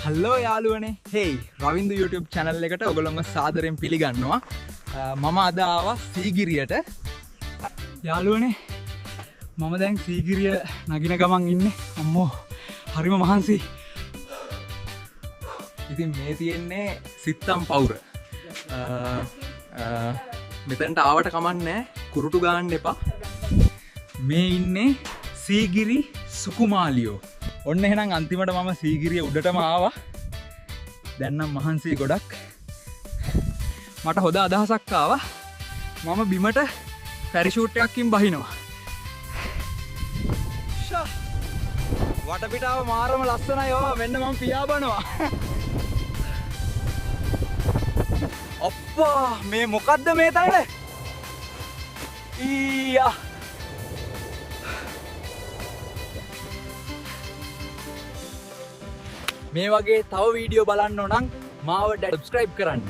Hello යාළුවනේ. හේයි Ravindu YouTube channel එකට ඔයගොල්ලොන්ව සාදරයෙන් පිළිගන්නවා. මම අද ආවා සීගිරියට. යාළුවනේ මම දැන් සීගිරිය නගින ගමන් ඉන්නේ. අම්මෝ හරිම මහන්සි. ඉතින් මේ තියෙන්නේ සිත්තම් පවුර. මෙතනට ආවට කමක් නෑ, කුරුටු ගාන්න එපා. මේ ඉන්නේ සීගිරි සුකුමාලියෝ. ඔන්න එහෙනම් අන්තිමට මම සීගිරිය උඩටම ආවා. දැන් නම් මහන්සි ගොඩක්. මට හොඳ අදහසක් ආවා. මම බිමට පැරිෂූට් එකකින් බහිනවා. ෂා. වටපිටාව මාරම ලස්සනයි. ඔව් මෙන්න මම පියාඹනවා. අප්පා මේ මොකද්ද මේ තැන? ඊයා මේ වගේ තව වීඩියෝ බලන්න ඕන නම් මාව සබ්ස්ක්‍රයිබ් කරන්න.